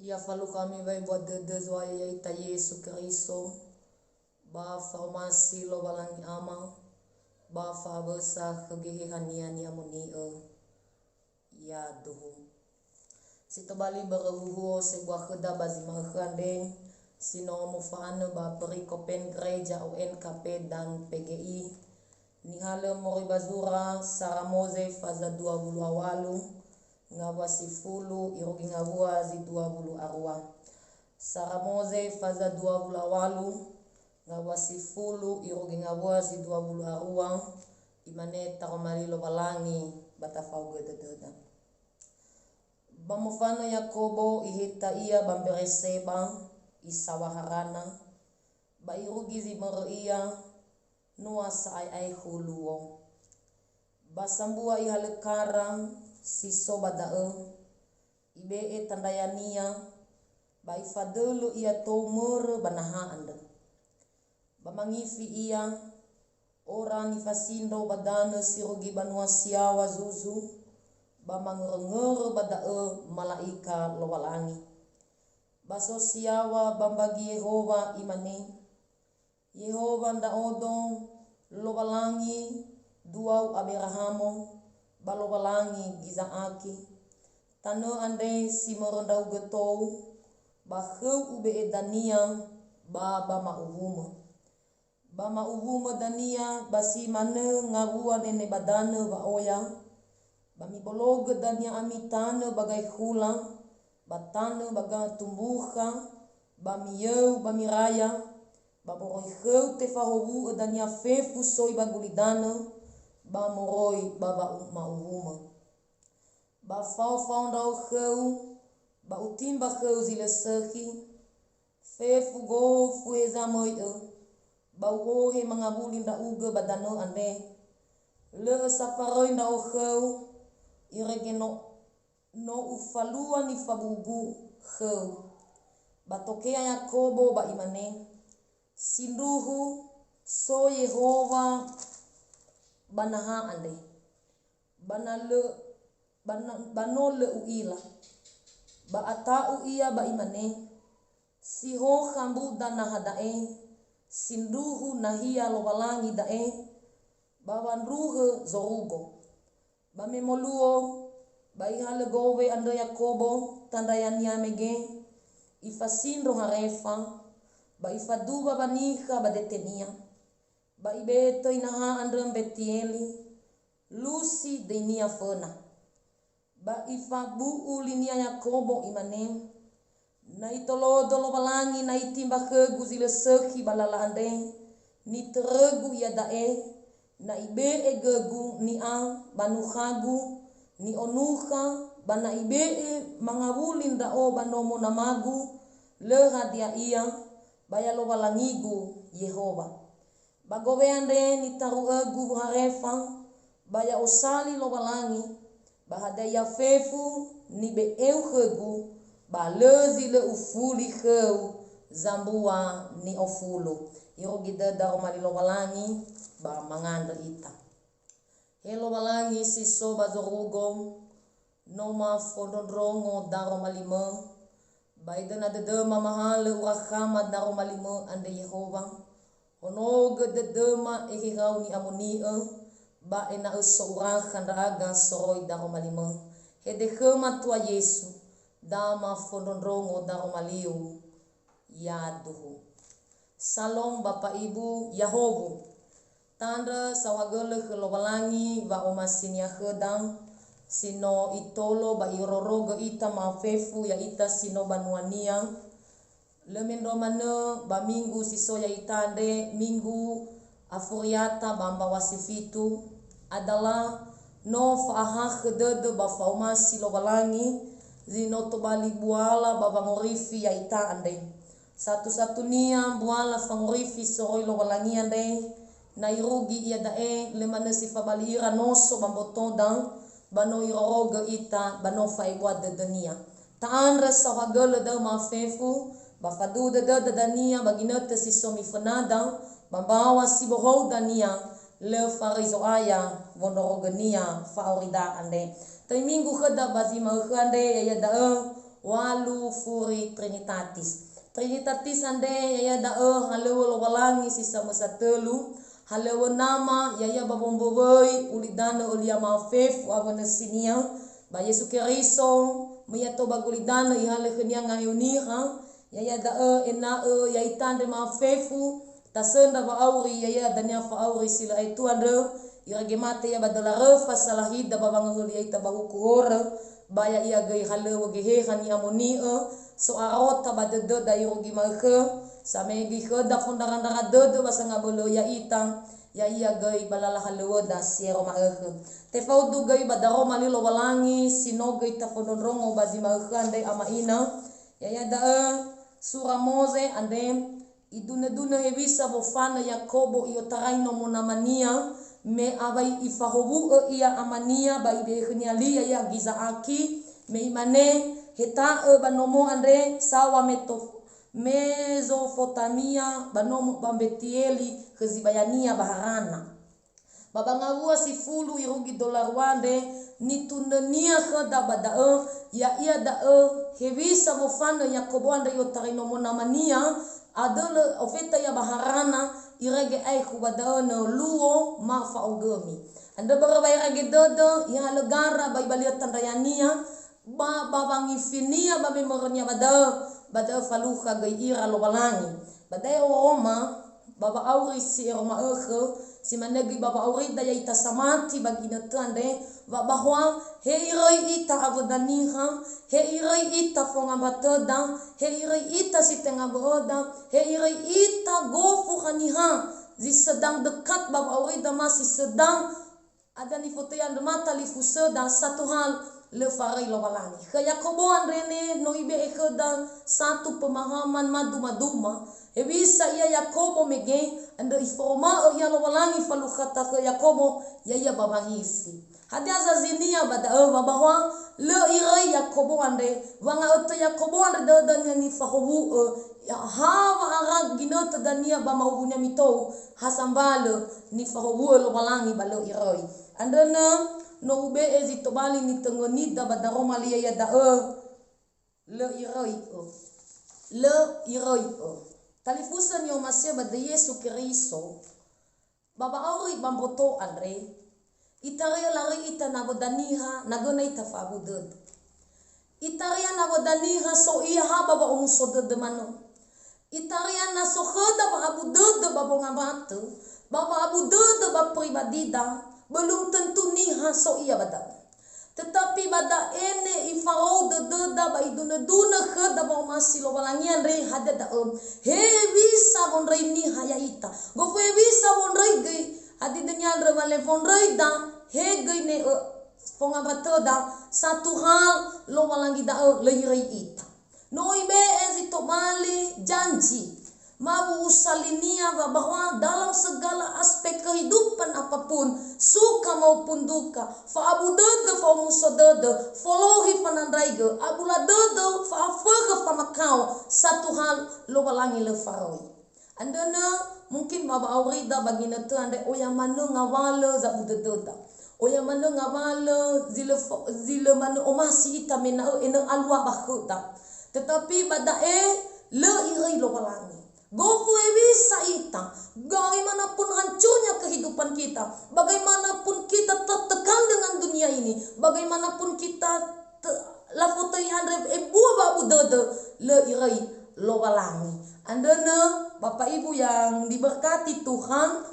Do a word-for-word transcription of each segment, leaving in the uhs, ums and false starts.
Ya falukha ami wa'ebua dödö Zo'aya ya'ita Yesu Keriso, ba fa'omasi Lowalangi Ama, ba fa'awösa khö Geheha-Nia ni'amoni'ö. Yaduhu. Si tobali börö huhuo sebua khöda ba zi ma'ökhö andre, si no mofanö ba Perikopen Gereja O N K P dan P G I, nihalö moroi ba zura Sara Moze faza dua wulu a walu, ngawua sifulu irugi ngawua zi dua wulu a rua. Sara Moze faza dua wulu a walu, ngawua sifulu irugi ngawua zi dua wulu a rua, imane taroma li Lowalangi ba tafaogö dödöda. Ba mofanö Yakobo iheta ia ba Mbereseba, isaŵa Harana, ba irugi zi mörö ia, nua sa'ae'ae khö luo. Ba sambua ihalö kara si so ba da'ö, ibe'e tandayania, ba ifadölö ia tou mörö ba naha andrö. Ba mangifi ia, ora nifasindro ba danö si rugi banua si yaŵa zuzu, ba mangöröngörö ba da'ö mala'ika Lowalangi. Ba so si yaŵa ba mbagi Yehowa, imane, Yehowa ndra'odo, Lowalangi duau Aberahamo, ba Lowalangi Giza'aki. Tanö andre si mörö ndra'ugö tou, ba khöu ube'e dania ba ba ma'uwumö. Ba ma'uwumö dania ba si manö ngawua nene ba danö wa'oya, ba mibologö dania ami tanö ba gaekhula, ba tanö ba gatumbukha, ba miyöu ba miraya, ba moroi khöu tefahowu'ö dania fefu soi ba gulidanö, ba moroi ba wa'u-, ma'uwumö. Ba fao-fao ndra'o khöu, ba utimba khöu zi lö sökhi, fefu gofu heza möi'ö, ba u'ohe mangawuli ndra'ugö ba danö andre. Lö'ö safaröi ndra'o khöu, irege no, no ufalua nifabu'ugu khöu. Ba tokea Yakobo ba imane, Sindruhu so Yehowa ba naha andre. Ba na lö, ba na, ba no lö u'ila. Ba ata'u ia ba imane, Si hokha mbuda naha da'e, sindruhu nahia Lowalangi da'e, ba wandruhö zorugo. Ba me moluo, ba ihalö gowe andrö Yakobo, tandrayania mege, ifasindro Harefa, ba ifaduwa wanikha ba detenia. Ba ibe'e töi naha andrö Mbetieli, lusi döinia föna. Ba ifabu'u linia Yakobo, imane, Na itolodo Lowalangi na itimba khögu zi lö sökhi ba lala andre, nitörögu iada'e, na ibe'e gögu ni'a ba nukhagu ni'onukha, ba na ibe'e mangawuli ndra'o ba nomo namagu, lö hadia ia, ba ya Lowalangigu, Yehowa. Ba gowe andre nitaru'ögu Harefa, ba ya'osali Lowalangi, ba hadia ia fefu nibe'eu khögu, ba lö zi lö ufuli khöu zambua ni'ofulu. Irugi döda daroma li Lowalangi, ba mangandrö ita. He Lowalangi si so ba zorugo, no mafondrondrongo daroma limö, ba idöna dödöma mahalö urakhama daroma limö andre Yehowa, honogö dödöma Eheha-U ni'amoni'ö, ba ena'ö so urakha ndra'aga soroi daroma limö. Hede khöma Tua Yesu, da mafondrondrongo daroma liu. Yaduhu. Salom Bapa Ibu, yahowu. Tandrö saohagölö khö Lowalangi wa'omasinia khöda, si no Itolo ba Irorogö ita mafefu ya'ita si no banuania. Lö mendrua manö ba minggu si so ya'ita andre, minggu Afuriata ba mbaŵa si fitu, adalah no fa'ahakhö dödö ba fa'omasi Lowalangi, zi no tobali buala ba wangorifi ya'ita andre. Satu-satunia buala fangorifi soroi Lowalangi andre, na irugi iada'e, lö manö si fabali ira noso ba mbotoda, ba no Irorogö ita, ba no fa'ebua dödönia. Ta'andrö saohagölö da'ö mafefu, ba faduhu dödöda dania ba ginötö si so mifönada, ba mbaŵa si bohou dania, lö faröi Zo'aya wondrorogönia fa'aurida andre. Töi minggu khöda ba zi ma'ökhö andre, ya'ia da'ö walu furi Trinitatis. Trinitatis andre ya'ia da'ö halöŵö Lowalangi si samösa tölu, halöŵö Nama, ya'ia ba wombowöi ulidanö ölia ma'afefu awö nösinia, ba Yesu Keriso, möi ia tou ba gulidanö ihalö khönia nga'eu niha, ya'ia da'ö ena'ö ya'ita andre ma'afefu, tasöndra wa'auri, ya'ia dania fa'auri si lö aetu andrö, irege mate ia ba döla röfa salahida ba wangahöli ya'ita ba huku horö, ba ya'ia göi halöŵö Geheha ni'amoni'ö, so'arota ba dödöda irugi ma'ökhö, samege khöda fondrara-ndrara dödö ba sangabölö ya'ita, ya'ia göi ba lala halöŵöda si ero ma'ökhö. Tefaudu göi ba daroma li Lowalangi si no göi tafondrondrongo ba zi ma'ökhö andre, ama ina, ya'ia da'ö sura Moze andre, idunö-dunö hewisa wofanö Yakobo i'otarai nomo namania, me awai ifahowu'ö ia amania ba ibe'e khönia li, ya'ia Giza'aki, me imane, "Heta'ö ba nomo andre saŵa Meto-, Mezofotamia, ba nomo ba Mbetieli khö zibayania ba Harana." Ba ba ngawua sifulu irugi döla rua andre, nitunönia khöda ba da'ö, ya'ia da'ö hewisa wofanö Yakobo andre i'otarai nomo namania, adölö ofeta ia ba Harana, irege aekhu ba da'ö nö luo ma fa'ogömi. Andrö börö wa irege dödö, ihalö gara ba ibali'ö tandrayania, ba, ba wangifinia ba memörönia ba da'ö, ba da'ö falukha göi ira Lowalangi. Ba da'e oroma, ba wa'auri si ero ma'ökhö, si mane göi ba wa'aurida ya'ita samati ba ginötö andre, wa bahwa he iröi ita awöda niha, he iröi ita fongambatöda, he iröi ita si tenga bö'öda, he iröi ita gofu haniha zi sedang dekat ba wa'aurida ma si sedang Ada nifotöi andrö ma talifusöda satu hal lö faröi Lowalangi. Khö Yakobo andre ne no ibe'e khöda satu pemahaman maduma-duma. Hewisa ia Yakobo mege, andrö iforoma'ö ia Lowalangi falukhata khö Yakobo, ya'ia ba wangifi. Hadia zazinia ba da'ö? Wa bahwa lö iröi Yakobo andre, wanga'ötö Yakobo andre dödönia nifahowu'ö, ha wa'ara ginötö dania ba ma'uwunia mitou, ha sambalö nifahowu'ö Lowalangi ba lö iröi. Andrönö no ube'e zi tobali nitöngönida ba daroma li ya'ia da'ö, lö iröi'ö. Lö iröi'ö. Talifusö ni'omasi'ö ba döi Yesu Keriso, ba wa'auri ba mboto andre, itaria laröi ita nawöda niha, na göna ita fa'abu dödö. Itaria nawöda niha so ia ha ba wa'omuso dödö manö. Itaria na so khöda wa'abu dödö ba wongambatö, ba wa'abu dödö ba pribadida, belum tentu niha so ia ba da'ö. Tetapi ba da'e ne ifarou dödöda ba idunö-dunö khöda wa'omasi Lowalangi andre, hadia da'ö? Hewisa wondröi niha ya'ita. Gofu hewisa wondröi göi, hadia dönia andrö wa lö wondröida, he göi ne ö, fongambatöda, satu hal Lowalangi da'ö lö iröi ita. No ibe'e zi tobali janji, ma wu'usa linia wa bahwa dalam segala aspek kehidupan apapun, suka maupun duka, fa'abu dödö, fa'omuso dödö, folohi fanandraigö, abula dödö, fa'afökhö famakao, satu hal Lowalangi lö faröi. Andrönö, mungkin ba wa'aurida ba ginötö andre oya manö ngawalö zabu dödöda. Oya manö ngawalö zi lö fo-, zi lö manö omasi ita me na'ö enö alua ba khöda. Tetapi ba da'e lö iröi Lowalangi. Gofu hewisa ita, bagaimanapun hancurnya kehidupan kita, bagaimanapun kita tertekan dengan dunia ini, bagaimanapun kita te-, lafotöi andre ebua wa'abu dödö, lö iröi Lowalangi. Andrönö, Bapak Ibu yang diberkati Tuhan,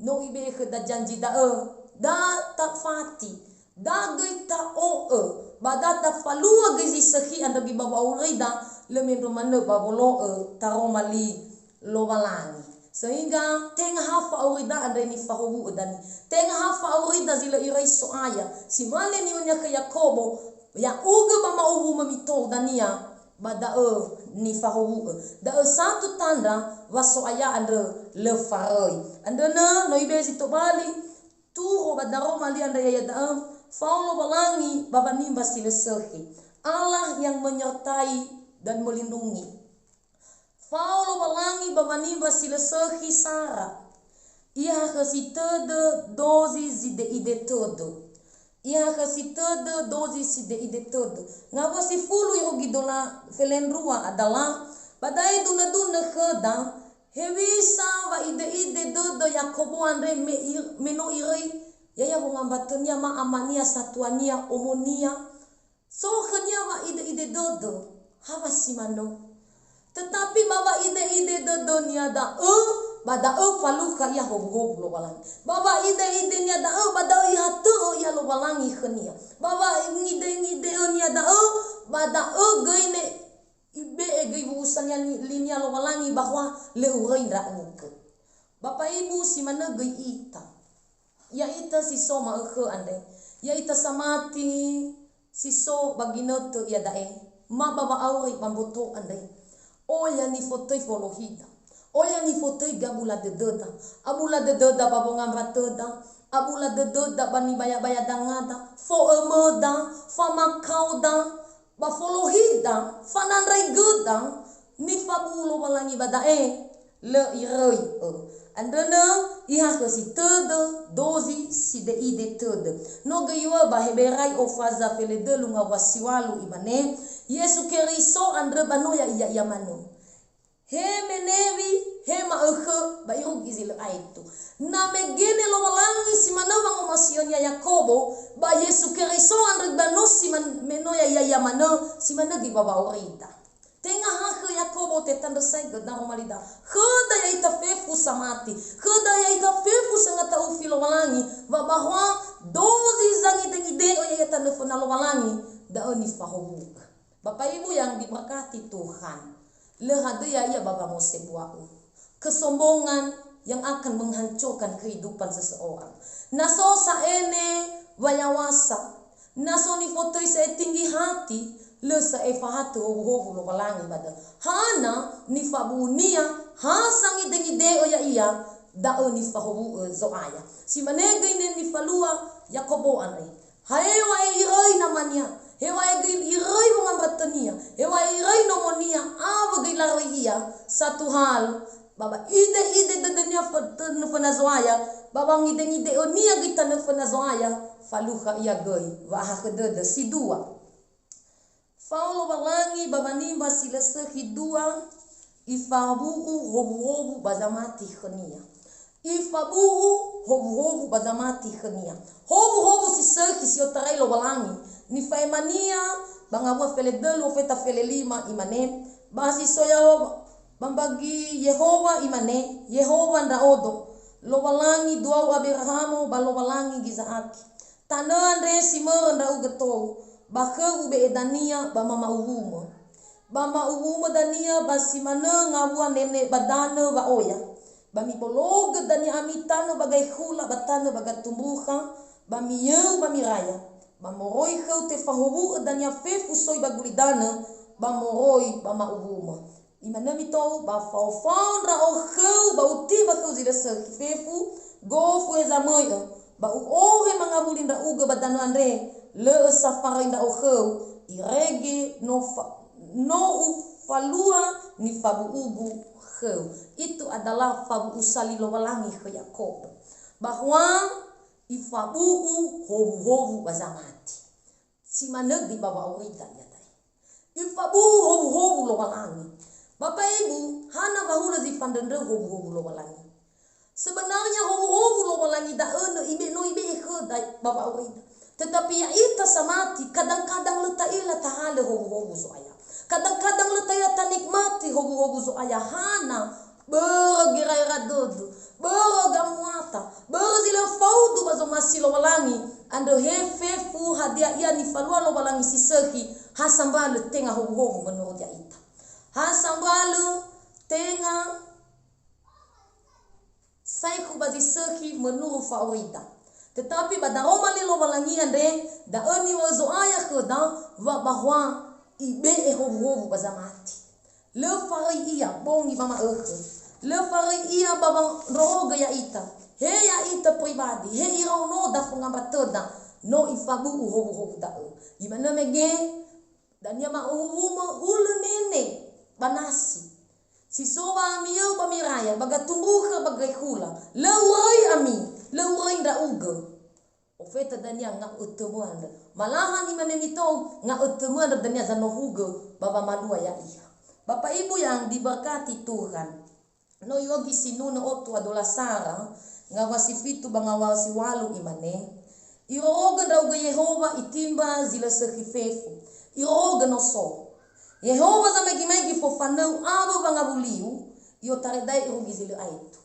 no ibe'e khöda janji da'ö, da tafati, da göi ta'o'ö, ba da tafalua göi zi sökhi andrö göi ba wa'aurida, lö mendrua manö ba wolo'ö taroma li Lowalangi. Sehingga tenga ha fa'aurida andre nifahowu'ö dania. Tenga ha fa'aurida zi lö iröi So'aya. Si mane niŵa'önia khö Yakobo, ya'ugö ba ma'uwu mömitou dania, ba da'ö nifahowu'ö. Da'ö satu tandra wa So'aya andrö lö faröi. Andrönö no ibe'e zi tobali, turo ba daroma li andre ya'ia da'ö, fao Lowalangi ba wanimba si lö sökhi. Allah yang menyertai dan melindungi. Fao Lowalangi ba wanimba si lö sökhi sara. Ihakhösi tödö dozi zide'ide tödö. Ihakhö si tödö, dozi side'ide tödö. Ngawua sifulu irugi dola felendrua adala, ba da'e dunö-dunö khöda, hewisa wa ide'ide dödö Yakobo andre me i-, me no iröi ya'ia wongambatönia ma amania, satuania, omonia. So khönia wa ide'ide dödö, ha wa si manö. Tetapi ba wa'ide-ide dödönia da'ö, ba da'ö falukha ia howuhowu Lowalangi. Ba wa'ide-idenia da'ö, ba da'ö ihatö'ö ia Lowalangi khönia. Ba wa'ide-ide'önia da'ö, ba da'ö göi ne ibe'e göi wu'usania ni-, linia Lowalangi bahwa lö uröi ndra'ugö. Bapa Ibu, si manö göi ita. Ya'ita si so ma'ökhö andre. Ya'ita samati si so ba ginötö iada'e, ma ba wa'auri ba mboto andre. Oya nifotöi folohida. Oya nifotöi gabula dödöda. Abula dödöda ba wongambatöda. Abula dödöda ba nibaya-baya dangada. Fo'ömöda. Famakaoda. Ba folohida, fanandraigöda, nifabu'u Lowalangi ba da'e, lö iröi'ö. Andrönö, ihakhö si tödö, dozi side'ide tödö. No göi yöö ba Heberai ofaza feledölu ngawua siwalu imane, Yesu Keriso andrö ba no ya'ia ia manö. He menewi, he ma'ökhö, ba irugi zi lö aetu. Na megene Lowalangi si manö wangomasi'önia Yakobo, ba Yesu Keriso andrö ba no si man-, me no ya'ia ia manö, si manö göi ba wa'aurida. Tenga ha khö Yakobo tetandrösaigö daromalida. Khöda ya'ita fefu samati. Khöda ya'ita fefu sangata'ufi Lowalangi, wa bahwa dozi zangidengide'ö ya'ia tanö föna Lowalangi, da'ö nifahowu'ö. Bapak Ibu yang diberkati Tuhan, lö hadöi ya'ia ba wamosebua'u. Kesombongan yang akan menghancurkan kehidupan seseorang. Na so sa'ae ne wayawasa, na so nifotöi sa'ae tinggi hati, lö sa'ae fahatö howuhowu Lowalangi ba da'ö. Hana nifabu'unia, ha sangidengide'ö ya'ia, da'ö nifahowu'ö Zo'aya. Si mane göi ne nifalua Yakobo andre. Heŵa'ae iröi namania, heŵa'ae göi iröi wongambatönia, heŵa'ae iröi nomonia, awö göi laröi ia, satu hal, ba wa'ide-ide dödönia fö-, tanö föna Zo'aya, ba wangidengide'önia göi tanö föna Zo'aya, falukha ia göi, wa'ahakhö dödö. Si dua. Fao Lowalangi ba wanimba si lö sökhi dua, ifawu'u howuhowu ba zamati khönia. Ifabu'u howuhowu ba zamati khönia. Howuhowu si sökhi si otarai Lowalangi. Nifa'emania ba ngawua feledölu ofeta felelima imane, ba si so ya'o ba mbagi Yehowa imane, Yehowa ndra'odo, Lowalangi dua'u Aberahamo ba Lowalangi Giza'aki. Tanö andre si mörö ndra'ugö tou, ba khöu ube'e dania ba mama'uwumö. Ba ma'uwumö dania ba si manö ngawua nene ba danö wa'oya. Ba mibologö dania ami tanö ba gaekhula ba tanö ba gatumbukha, ba miyöu ba miraya. Ba moroi khöu tefahowu'ö dania fefu soi ba gulidanö, ba moroi ba ma'uwumö. Imanö mitou, ba faofao ndra'o khöu ba utiba khöu zi lö sökhi fefu, gofu heza möi'ö, ba u'ohe mangawuli ndra'ugö ba danö andre, lö'ö safaröi ndra'o khöu, irege no fa-, no ufalua nifabu'ugu khöu. Itu adalah fawu'u sali Lowalangi khö Yakobo. Bahwa ifabu'u howuhowu ba zamati. Si manö göi ba wa'aurida iada'e. Ifabu'u howuhowu Lowalangi. Bapak Ibu, hana wa hulö zi fandröndröu howuhowu Lowalangi. Sebenarnya howuhowu Lowalangi da'ö nö ibe-, no ibe'e khöda ba wa'aurida. Tetapi ya'ita samati, kadang-kadang lö ta'ila tahalö howuhowu Zo'aya. Kadang-kadang lö ta'ila tanikmati howuhowu Zo'aya. Hana Börö gera'era dödö, börö gamuata, börö zi lö faudu ba zomasi Lowalangi, andrö he fefu hadia ia nifalua Lowalangi si sökhi, ha sambalö tenga howuhowu menurut ya'ita. Ha sambalö tenga saekhu ba zi sökhi menurut fa'aurida. Tetapi ba daroma li Lowalangi andre, da'ö niŵa'ö Zo'aya khöda, wa bahwa ibe'e howuhowu ba zamati. Lö faröi ia bongi ba ma'ökhö. Lö faröi ia ba wandrorogö ya'ita. He ya'ita pribadi, he iraonoda fongambatöda, no ifabu'u howuhowu da'ö. Imanö mege, dania ma'uwumö hulö nene ba nasi. Si so wa'amiyöu ba miraya, ba gatumbukha, ba gaekhula. Lö uröi ami, lö uröi ndra'ugö. Ofeta dania nga'ötömö andrö. Malahan imane mitou, nga'ötömö andrö dania zanohugö ba wamalua ya'ia. Bapak Ibu yang diberkati Tuhan. No iŵa'ö sinunö otu adola sara, ngawua si fitu ba ngawua si ŵalu imane, "Irorogö ndra'ugö Yehowa itimba zi lö sökhi fefu. Irorogö no so. Yehowa zamaigi-maigi fofanöu awö wangawuliu, i'otarai da'e irugi zi lö aetu."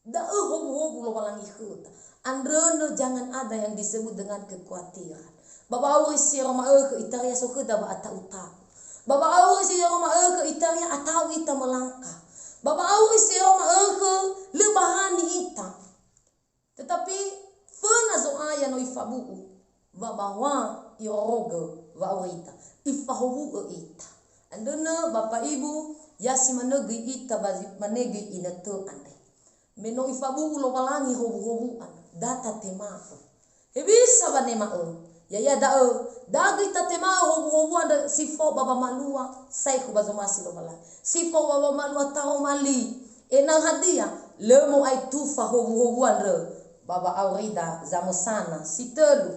Da'ö howuhowu Lowalangi khöda. Andrönö jangan ada yang disebut dengan kekuatiran. Ba wa'auri si ero ma'ökhö itaria so khöda wa'ata'u-ta'u. Ba wa'auri si ero ma'ökhö itaria ata'u ita melangkah. Ba wa'auri si ero ma'ökhö lö bahani ita. Tetapi föna Zo'aya no ifabu'u, wa bahwa irorogö wa'aurita, ifahowu'ö ita. Andrönö, Bapak Ibu, ya si manö göi ita ba zi-, manö göi inötö andre. Me no ifabu'u Lowalangi howuhowu andrö, da tatema'ö. Hewisa wanema'ö? Ya'ia da'ö, da göi tatema'ö howuhowu andrö si fao ba wamalua saekhu ba zomasi Lowalangi. Si fao ba wamalua taroma li. Ena'ö hadia? Lö mo'ae tufa howuhowu andrö ba wa'aurida zamösana. Si tölu.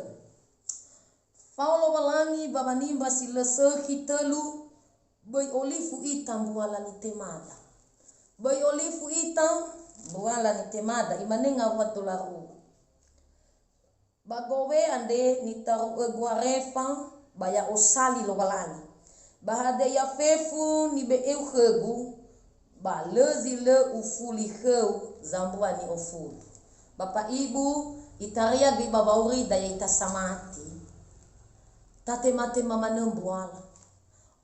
Fao Lowalangi ba wanimba si lö sökhi tölu, böi olifu ita mbuala nitemada. Böi olifu ita mbuala nitemada, imane ngawua dola rua. Ba gowe andre nitaro'ö gua refa, ba ya'o sali Lowalangi. Ba hadia ia fefu nibe'eu khögu, ba lö zi lö ufuli khöu zambua ni'ofulu. Bapak Ibu, itaria göi ba wa'aurida ya'ita samati. Tatematema manö mbuala.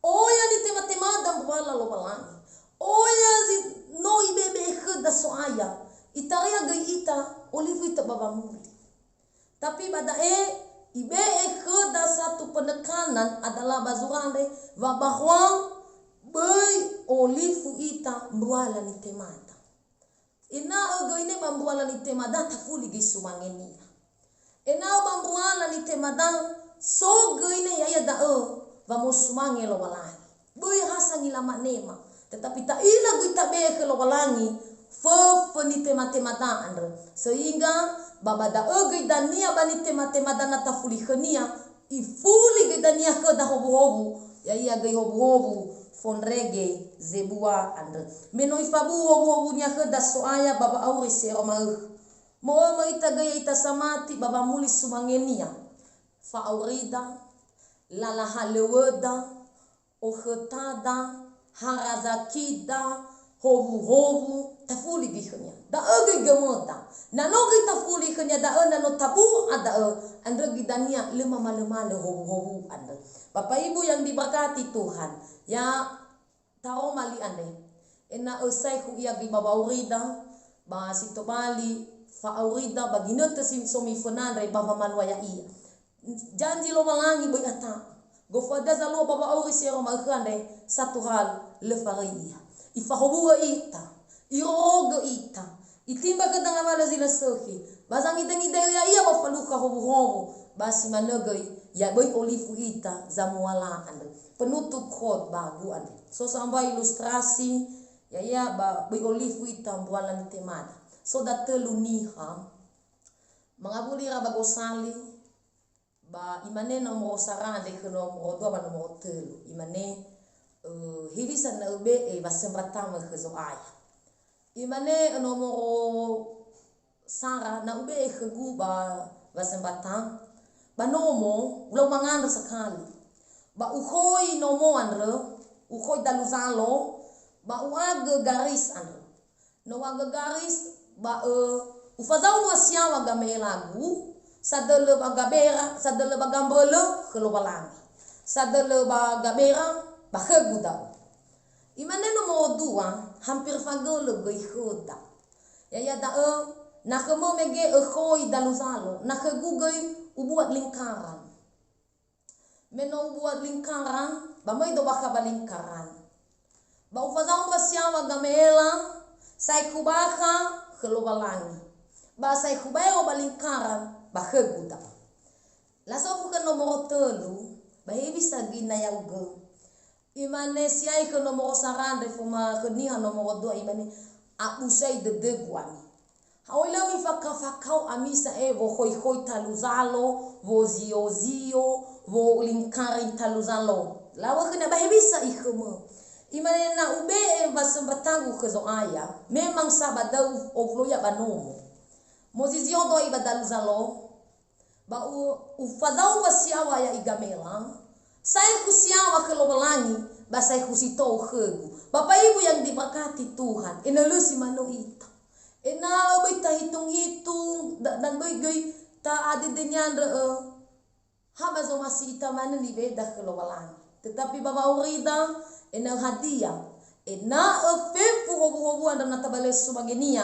Oya nitematemada mbuala Lowalangi. Oya zi-, no ibe'e-be'e khöda So'aya. Itaria göi ita, olifu ita ba wamuli. Tapi ba da'e, ibe'e khöda satu penekanan adalah ba zura andre, wa bahwa böi olifu ita mbuala nitemada. Ena'ö göi ne ba mbuala nitemada tafuli göi sumangenia. Ena'ö ba mbuala nitemada so göi ne ya'ia da'ö wamosumange Lowalangi. Böi ha sangila manema, tetapi ta'ila göi tabe'e khö Lowalangi föfö nitematemada andrö. Sehingga ba, ba da'ö göi dania ba nitematemada na tafuli khönia, ifuli göi dania khöda howuhowu, ya'ia göi howuhowu fondrege zebua andrö. Me no ifabu'u howuhowunia khöda So'aya ba wa'auri si ero ma'ökhö. Mo'ömö ita göi ya'ita samati ba wamuli sumangenia. Fa'aurida, lala halöŵöda, okhötada, harazakida, howuhowu, tafuli göi khönia. Da'ö göi gömöda. Na no göi tafuli khönia da'ö, na no tabu'a da'ö, andrö göi dania lö mamalö-malö howuhowu andrö. Bapak Ibu yang diberkati Tuhan, ya taroma li andre. Ena'ö saekhu ia göi ba wa'aurida, ba si tobali fa'aurida ba ginötö si so miföna andre ba wamalua ya'ia. Janji Lowalangi böi ata'u. Gofu hadia zalua ba wa'auri si ero ma'ökhö andre, satu hal, lö faröi ia. Ifahowu'ö ita, irorogö ita, itimba khöda ngawalö zi lö sökhi, ba zangidangida'ö ya'ia ba falukha howuhowu, ba si manö göi, ya böi olifu ita zamuala andrö. Penutup khotbagu andre. So sambua ilustrasi, ya'ia ba böi olifu ita mbuala nitemada. So datölu niha, mangawuli ira ba gosali, ba imane nomoro sara andre khö nomoro dua ba nomoro tölu. Imane, eh, "Hewisa na öbe'e wasembata mö khö Zo'aya?" Imane nomoro sara, "Na ube'e khögu ba wasembata, ba nomo, ulau mangandrö sakali. Ba ukhoi nomo andrö, ukhoi dalu zalo, ba u'agö garis andrö. No u'agö garis, ba ö, ufazaumö siawa game'elagu, sadölö ba gabera, sadölö ba gambölö khö Lowalangi. Sadölö ba gabera, ba khögu da'ö." Imane nomoro dua, hampir fagölö göi khöda. Ya'ia da'ö, "Na khömö mege ökhoi dalu zalo, na khögu göi ubuat lingkaran." Me no ubuat lingkaran, ba möi do bakha ba lingkaran. Ba ufazaumö siawa game'ela, saekhu bakha khö Lowalangi. Ba saekhu baero ba lingkaran, ba khögu da'ö. Lasofu khö nomoro tölu, ba hewisa göi na ya'ugö. Imane siai khö nomoro sara andre foma khö niha nomoro dua, imane, "Abusai dödögu ami. Oi lö mifakafakao ami sa'ae wohoihoi talu zalo, woziozio, wolingkari talu zalo. Lawö khönia ba hewisa ikhömö. Imane na ube'e wasömbatangu khö Zo'aya, memang sa ba da'ö owulo ia ba nomo. Mozizio doi ba dalu zalo, ba u-, ufazaumba siawa ya'i gamela, saekhu siawa khö Lowalangi, ba saekhu si tou khögu. Bapak Ibu yang diberkati Tuhan, ena'ö lö si manö ita. Ena'ö böi tahitung-hitung, da-, dan böi göi ta'adedeniandrö, ö, ha ba zomasi ita manö niweda khö Lowalangi. Tetapi ba wa'aurida, ena'ö hadia? Ena'ö fefu howuhowu andrö na tabalö sumagenia,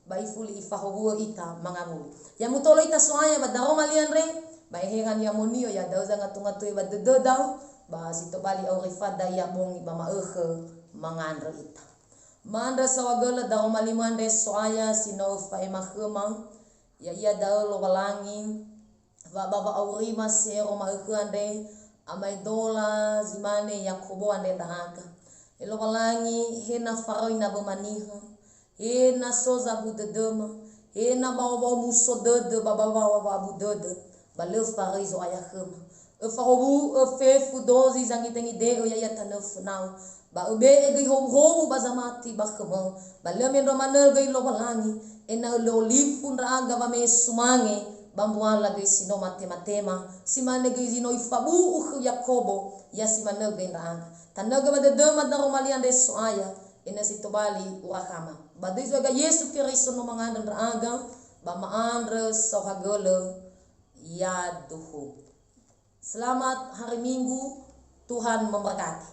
ba ifuli ifahowuö ita mangawuli. Ya mutolo ita So'aya ba daroma li andre, ba eheha ni'amoni'ö ya da'ö zangatungatui ba dödöda, ba si tobali auri fada ia bongi ba ma'ökhö mangandrö ita. Ma'andrö saohagölö daroma li andre So'aya si no öfa'ema khöma, ya'ia da'ö Lowalangi, wa ba wa'aurima si ero ma'ökhö andre, amaedola zi mane Yakobo andre ndra'aga. E Lowalangi, he na faröi nawöma niha, he na so zabu dödöma, he na bawobao muso dödö ba bawobao wa'abu dödö, ba lö faröi Zo'aya khöma. Öfahowu'ö fefu dozi zangidengide'ö ya'ia tanö fönau, ba öbe'e göi howuhowu ba zamati ba khömö, ba lö mendrua manö göi Lowalangi, ena'ö lö olifu ndra'aga wame'e sumange, ba mbuala göi si no matematema, si mane göi zi no ifabu'u khö Yakobo, ya si manö göi ndra'aga. Tanö göi ba dödöma daroma li andre So'aya, ena'ö si tobali urakhama. Ba döi Zo'aga Yesu Keriso no mangandrö ndra'aga, ba ma'andrö saohagölö, yaduhu. Selamat hari Minggu, Tuhan memberkati.